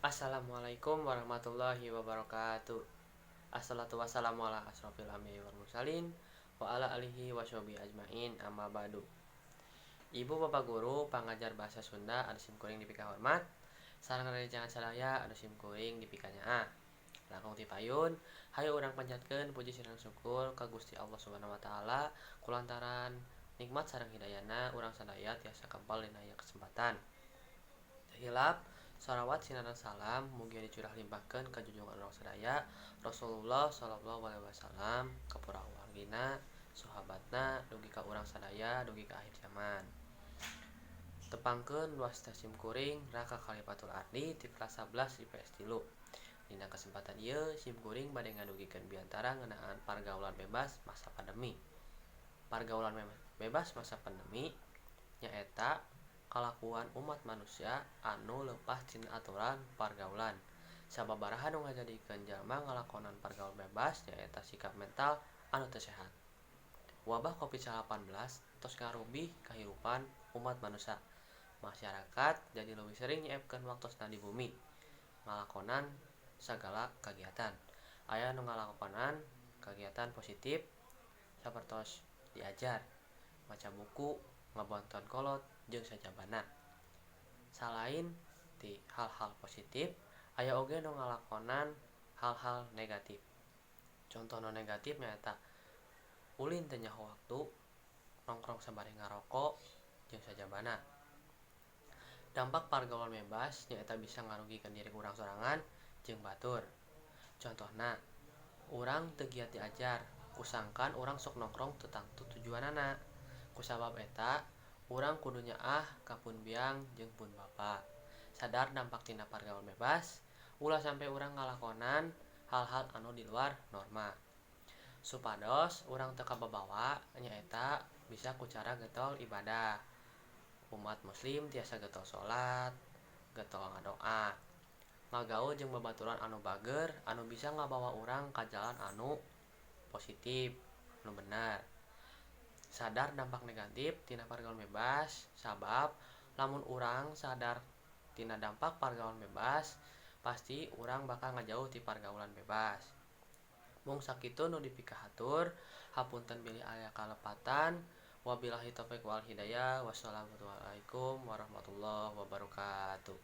Assalamualaikum warahmatullahi wabarakatuh. Assalatu wassalamu ala asrofil anbiya wal mursalin wa ala alihi washobi ajmain, amma ba'du. Ibu bapak guru pangajar bahasa Sunda anu sim kuring dipika hormat, sareng rerencangan sadaya anu sim kuring dipika nyaah. Langkung ti payun, hayu urang panjatkeun puji sareng syukur ka Gusti Allah Subhanahu wa taala kulantaran nikmat sareng hidayahna urang sadaya tiasa kempal dina ieu kesempatan. Teu hilap, shalawat sinareng salam mugia dicurah limpahkeun ka junjungan urang sadaya Rasulullah sallallahu alaihi wasallam, ka kulawargina, sahabatna, dugi ka urang sadaya dugi ka akhir zaman. Tepangkeun, wasta sim kuring Raka Khalifatul Ardi ti kelas 11 IPS 3. Dina kesempatan ieu sim kuring bade ngadugikeun biantara ngeunaan pargaulan bebas masa pandemi. Pargaulan bebas masa pandemi nyaeta kalakuan umat manusia anu leupas tina aturan pargaulan. Sababaraha nu ngajadikeun jalma ngalakonan pargaulan bebas nyaeta sikap mental anu teu sehat. Wabah Covid-19 tos ngarubih kahirupan umat manusia. Masyarakat jadi leuwih sering nyeepkeun waktosna di bumi ngalakonan sagala kagiatan. Aya nu ngalakonan kagiatan positif sapertos diajar, maca buku, ngabonton kolot jeung sajabana. Salain ti hal-hal positif, aya oge nu ngalakonan hal-hal negatif. Contoh nu negatif nyaeta ulin teu nyaho waktu, nongkrong sabari ngaroko, jeung sajabana. Dampak pargaulan bebas nyaeta bisa ngarugikeun diri urang sorangan jeung batur. Contohna, urang teu giat diajar kusangkan urang sok nongkrong teu tangtu tujuanana. Kusabab eta, urang kudu nyaah ka pun biang jeung pun bapa. Sadar dampak tina pargaulan bebas, ulah sampe urang ngalakonan hal-hal anu di luar norma. Supados urang teu kababawa nyaeta bisa ku cara getol ibadah. Umat muslim tiasa getol salat, getol ngadoa, ngagaul jeung babaturan anu bager anu bisa ngabawa urang ka jalan anu positif, anu bener. Sadar dampak negatif tina pargaulan bebas, sabab lamun urang sadar tina dampak pargaulan bebas, pasti urang bakal ngajauh ti pargaulan bebas. Mung sakitu nu dipikahatur, hapunten bilih aya kalepatan. Wabillahi taufik wal hidayah. Wassalamualaikum warahmatullahi wabarakatuh.